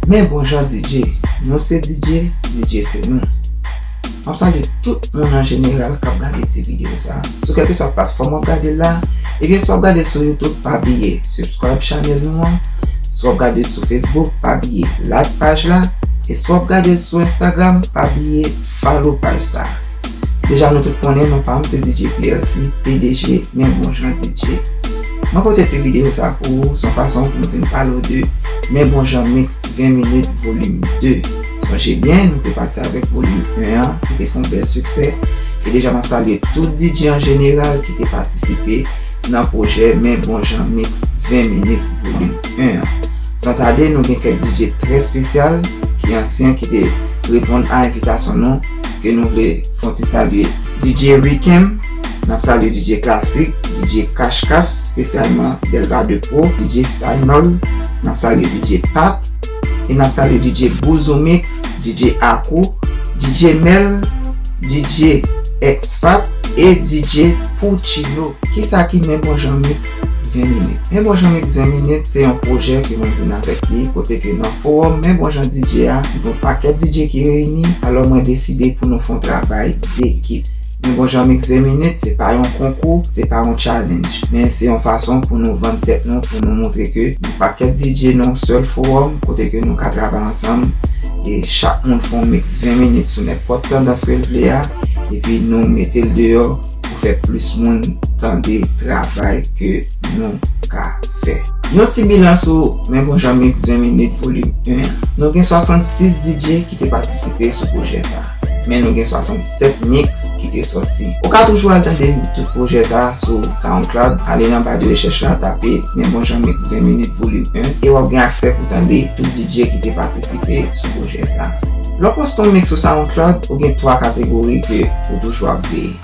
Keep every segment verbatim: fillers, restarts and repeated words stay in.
Men bon jan D J, nou se D J, D J se nou. M ap salye tout moun an jeneral k ap gade ti videyo sa a. Sou kèlkeswa platfòm w ap gade l la, ebyen si w ap gade l sou YouTube, pa bliye subscribe channel nou an. Si w ap gade l sou Facebook, pa bliye like paj la. E si w ap gade l sou Instagram, pa bliye follow paj sa a. Deja nou tout konnen non pa m se D J P L C, P D G Men Bon Jan D J. Mwen pote ti videyo sa pou ou, se yon fason pou m vin pale w de Men Bon Jan Mix ven minit volim de. Sonje byen, nou te pati avèk volim en an, ki te fè yon bèl siksè. E deja m ap salye tout D J an jeneral ki te patisipe nan pwojè Men Bon Jan Mix ven minit volim en an. San tade, nou gen kèk D J trè espesyal ki ansyen, ki te reponn a envitasyon nou, ke nou vle fè yon ti salye. D J Rikem, n ap salye D J Klasik, D J Cash Cash, espesyalman Delva de Pro, D J Final, n ap salye D J Pat, e n ap salye D J Bouzou Mix, D J Akou, D J Mel, D J X Fat e D J Puccino. Kisa ki Men Bon Jan Mix ven minit? Men Bon Jan Mix ven minit se yon pwojè ke mwen vin avèk li, kote ke nan fowòm Men Bon Jan D J a, gen yon pakèt D J ki reyini, alò mwen deside pou nou fè yon travay dekip. Men Bon Jan Mix ven minit se pa yon konkou, se pa yon challenge, men se yon fason pou nou vann tèt nou, pou nou montre ke yon pakèt D J nan yon sèl fowòm, kote ke nou ka travay ansanm, e chak moun fè yon mix ven minit sou nenpòt tandans ke l vle a, epi nou mete l deyò pou fè plis moun tande travay ke nou ka fè. Yon ti bilan sou Men Bon Jan Mix ven minit volim en an. Nou gen swasannsis D J ki te patisipe sou pwojè sa a, men nou gen swasannsèt mix ki te sòti. Ou ka toujou al tande tout pwojè sa a sou SoundCloud. Ale nan ba de rechèch la, tape Men Bon Jan Mix ven minit volim en, e w ap gen aksè pou tande tout D J ki te patisipe sou pwojè sa a. Lè w poste yon mix sou SoundCloud, ou gen twa kategori ke ou toujou ap veye.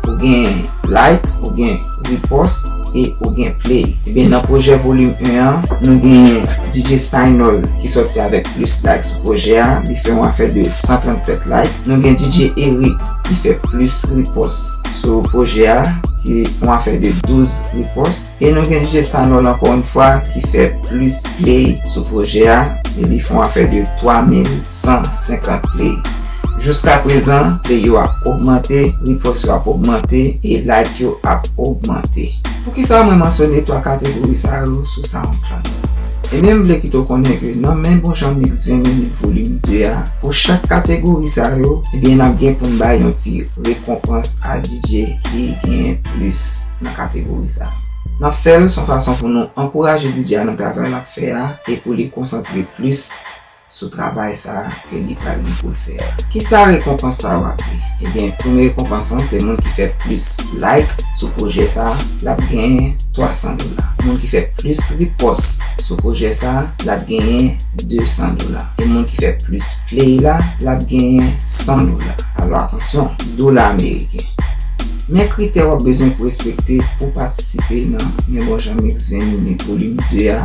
Ou gen like, ou gen repost e ou gen play. Ebyen, nan pwojè volim en an, nou gen D J Spinal ki sòti avèk plis like sou pwojè a, li fè yon afè de san trannsèt like. Nou gen D J Eric ki fè plis repost sou pwojè a, ki yon afè de douz repost. E nou gen D J Spinal ankò yon fwa ki fè plis play sou pwojè a, e li fè yon afè de twa mil san senkant play. Jiska prezan, play yo ap ogmante, repost yo ap ogmante, e like yo ap ogmante. Poukisa mwen mansyone twa kategori sa yo sou SoundCloud? Ebyen, m vle kite w konnen ke nan Men Bon Jan Mix ven minit volim de a, pou chak kategori sa yo, ebyen, n ap gen pou n bay yon ti rekonpans a D J ki genyen plis nan kategori sa yo. N ap fè l se yon fason pou nou ankouraje D J a nan travay l ap fè a e pou li konsantre plis sou travay sa a ke li pral gen pou l fè a. Kisa rekonpans sa yo ap ye? Ebyen, premye rekonpans lan se moun ki fè plis like sou pwojè sa a, l ap genyen twa san dola. Moun ki fè plis repost sou pwojè sa a, l ap genyen de san dola. E moun ki fè plis play la, l ap genyen san dola. Alò atansyon, dola ameriken. Men kritè w ap bezwen pou respekte pou patisipe nan Men Bon Jan Mix ven minit volim de a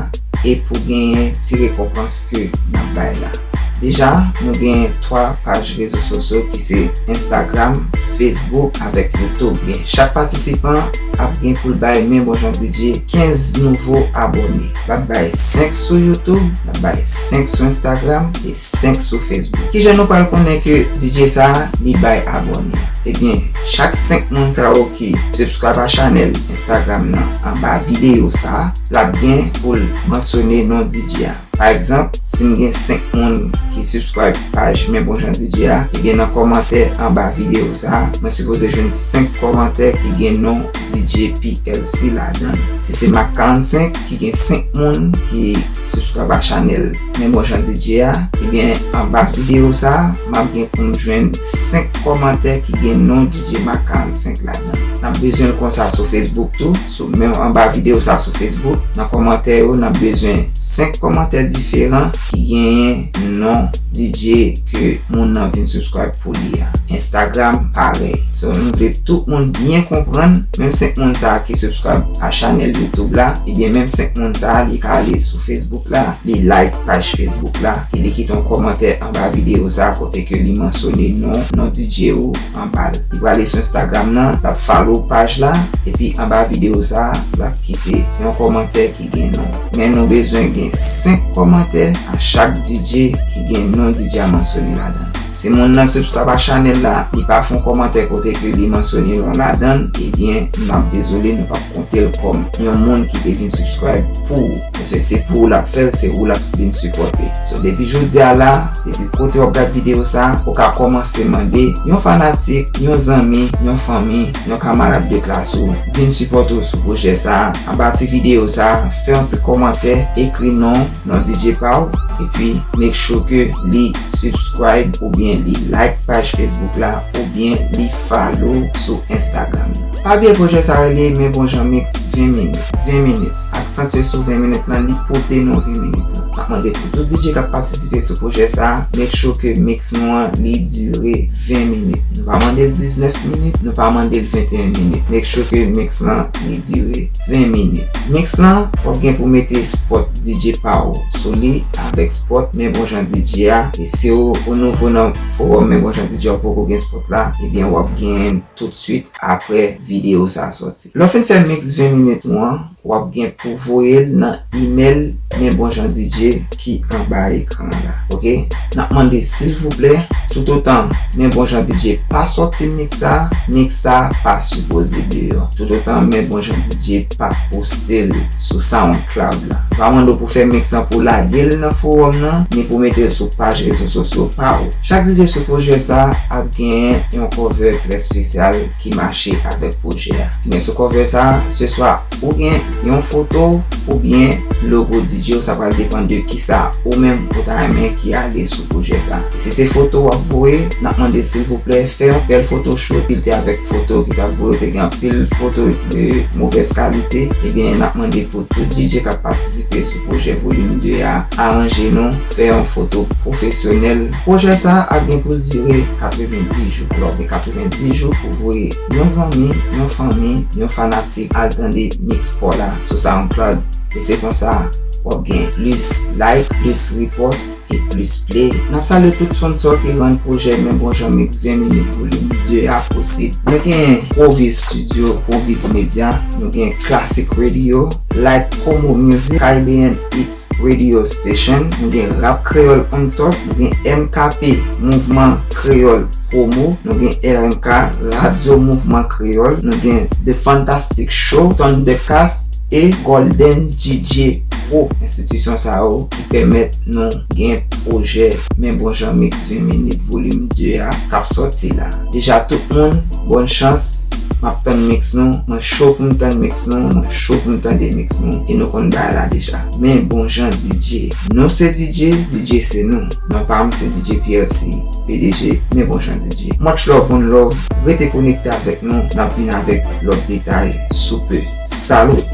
e pou genyen ti rekonpans ke n ap bay la. Deja, nou gen twa paj rezo sosyo ki se Instagram, Facebook avèk YouTube. Ebyen, chak patisipan ap gen pou l bay Men Bon Jan D J kenz nouvo abòne. L ap bay senk sou YouTube, l ap bay senk sou Instagram e senk sou Facebook. Kijan nou pral konnen ke D J sa a, li bay abòne? Ebyen, chak senk moun sa yo ki subscribe a chanèl Instagram nan anba videyo sa a, l ap gen pou l mansyone non D J a. Pa egzanp, si m gen senk moun ki subscribe paj Men Bon Jan D J a, ebyen, nan kòmantè anba videyo sa a, mwen sipoze jwenn senk kòmantè ki gen non D J P L C ladan l. Si se Mac karannsenk ki gen senk moun ki subscribe a chanèl Men Bon Jan D J a, ebyen, anba videyo sa a, m ap gen pou m jwenn senk kòmantè ki gen non D J Mac karannsenk ladan l. N ap bezwen l konsa sou Facebook tou. Sou, menm anba videyo sa sou Facebook, nan kòmantè yo, n ap bezwen senk kòmantè diferan ki genyen non D J ke moun nan vin subscribe pou li a. Instagram, parèy. So, nou vle tout moun byen konprann, menm senk moun sa a ki subscribe a chanèl YouTube la, ebyen, menm senk moun sa a, li ka ale sou Facebook la, li like paj Facebook la, e li kite yon kòmantè anba videyo sa a kote ke li mansyone non, non D J ou anba l. Li prale sou Instagram nan, l ap follow paj la, epi anba videyo sa a, l ap kite yon kòmantè ki gen non. Men nou bezwen gen senk kòmantè a chak D J ki gen non D J a mansyone ladan l. Si moun nan subscribe a chanèl la, li pa fè yon kòmantè kote ke li mansyone non ladan l, ebyen, n ap dezole, nou p ap konte l kòm yon moun ki te vin subscribe pou ou. Paske se pou ou l ap fè l, se ou l ap vin sipòte. So, depi jodi a la, depi kote w ap gad videyo sa, ou ka kòmanse mande yon fanatik, yon zanmi, yon fanmi, yon kamarad de klas ou, vin sipòte w sou pwojè sa. Anba ti videyo sa, fè yon ti kòmantè, ekri non, non D J pa w, epi make sure ke li subscribe oubyen li like paj Facebook la oubyen li follow sou Instagram nan. Pa bliye pwojè sa rele Men Bon Jan Mix ven minit, ven minit. Aksantye sou ven minit lan, li pote nou ven minit lan. N ap mande pou tout D J k ap patisipe sou pwojè sa, make sure ke mix nou an, li dire ven minit. Nou pa mande l diznèf minit, nou pa mande l venteyen minit. Make sure ke mix lan, li dire ven minit. Mix lan, w ap gen pou mete spot D J pa w sou li avèk spot Men Bon Jan D J a. E si w, ou nouvo nan fowòm Men Bon Jan D J a, ou poko gen spot la, ebyen w ap genyen l toutswit apre videyo sa a sòti. Lè w fin fè mix ven minit ou an, w ap gen pou voye l nan imèl Men Bon Jan D J ki anba ekran an la, oke? N ap mande silvouplè, toutotan Men Bon Jan D J pa sòti mix sa, mix sa pa sipoze deyò. Toutotan Men Bon Jan D J pa poste l sou SoundCloud la. Pa mande w pou fè mix lan pou lage l nan fowòm nan, ni pou mete l sou paj rezo sosyo pa w. Chak D J sou pwojè sa ap genyen yon cover trè espesyal ki mache avèk pwojè a. Men sou cover sa, se swa ou gen yon foto oubyen logo D J w, sa pral depann de kisa ou menm ou ta renmen ki ale sou pwojè sa. Si se foto w ap voye, n ap mande silvouplè fè yon bèl foto cho, filte avèk foto ki t ap voye, te gen anpil foto de movèz kalite, ebyen n ap mande pou tout D J k ap patisipe sou pwojè volim de a, aranje nou, fè yon foto pwofesyonèl. Pwojè sa a ap gen pou l dire katrevenndis jou. Alò, gen katrevenndis jou pou voye yon zanmi, yon fanmi, yon fanatik al tande mix pa w la sou SoundCloud. E se konsa, w ap gen plis like, plis repost, e plis play. N ap salye tout sponsò ki rann pwojè Men Bon Jan Mix ven minit volim de a posib. Nou gen Proviz Studio, Proviz Media, nou gen Classic Radio, Like Como Music, Caribbean Hits Radio Station, nou gen Rap Kreyòl On Top, nou gen M K P, Mouvman Kreyòl Promo, nou gen R M K, Radyo Mouvman Kreyòl, nou gen The Fantastic Show, Thundercast e Golden D J Pro. Enstitisyon sa yo ki pèmèt nou gen pwojè Men Bon Jan Mix ven minit volim de a k ap sòti la. Deja tout moun, bòn chans, m ap tann mix nou, mwen cho pou m tann mix nou, mwen cho pou m tande mix nou, e nou konn bagay la deja. Men Bon Jan D J, nou se D J, D J se nou. Non pa m se D J P L C, P D G, Men Bon Jan D J. Much love, one love, rete konekte avèk nou, n ap vin avèk lòt detay sou pe. Salut!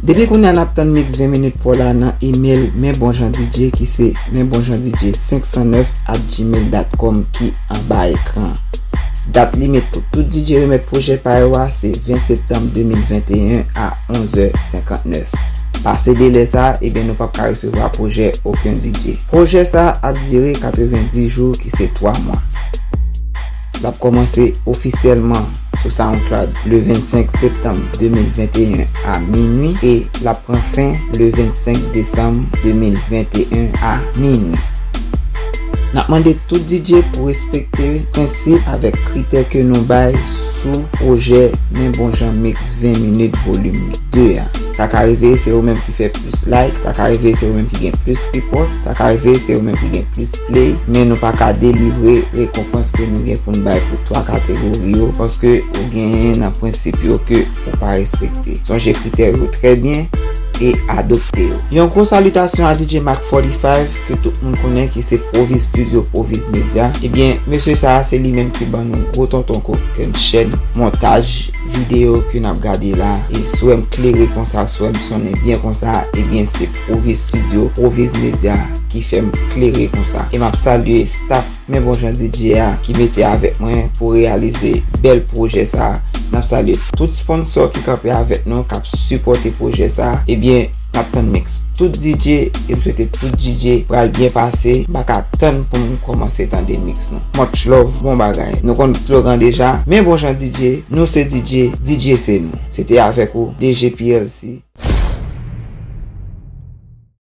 Depi kounye a n ap tann mix ven minit pa w la nan email Men Bon Jan D J ki se men bon jan D J senk san nèf at gmail dot com ki anba ekran. Dat limit pou tout D J remèt pwojè pa yo a se ven septanm de mil venteyen a onzè senkantnèf. Pase delè sa a, ebyen nou p ap ka resevwa pwojè okenn D J. Pwojè sa a ap dire katrevenndis jou ki se twa mwa. L ap kòmanse ofisyèlman sou SoundCloud le vennsenk septanm de mil venteyen a minui e l ap pran fen le vennsenk desanm de mil venteyen a minui. N ap mande tout D J pou respekte prensip avèk kritè ke nou bay sou pwojè Men Bon Jan Mix ven minit volim de a. Sa ka rive se ou menm ki fè plis like, sa ka rive se ou menm ki gen plis repost, sa ka rive se ou menm ki gen plis play, men nou pa ka delivre rekonpans ke nou gen pou n bay pou twa kategori yo, paske ou genyen nan prensip yo ke ou pa respekte. Sonje kritè yo trè byen, e adopte yo. Yon gwo salitasyon a D J Mac forty-five, ke tout moun konnen ki se Proviz Studio, Proviz Media. Ebyen, mesye sa a se li menm ki ban nou gwo tonton kokenn chèn montaj videyo ke n ap gade la. E si w wè m klere konsa, si w wè m sonnen byen konsa, ebyen se Proviz Studio, Proviz Media ki fè m klere konsa. E m ap salye staff Men Bon Jan D J a ki mete avèk mwen pou reyalize bèl pwojè sa a. N ap salye tout sponsò ki kanpe avèk nou, k ap sipòte pwojè sa a. Ebyen, n ap tann mix tout D J e m swete tout D J pral byen pase. M pa ka tann pou m kòmanse tande mix nou. Much love, bon bagay. Nou konn slogan deja, Men Bon Jan D J, nou se D J, D J se nou. Se te avèk ou, D J P L C.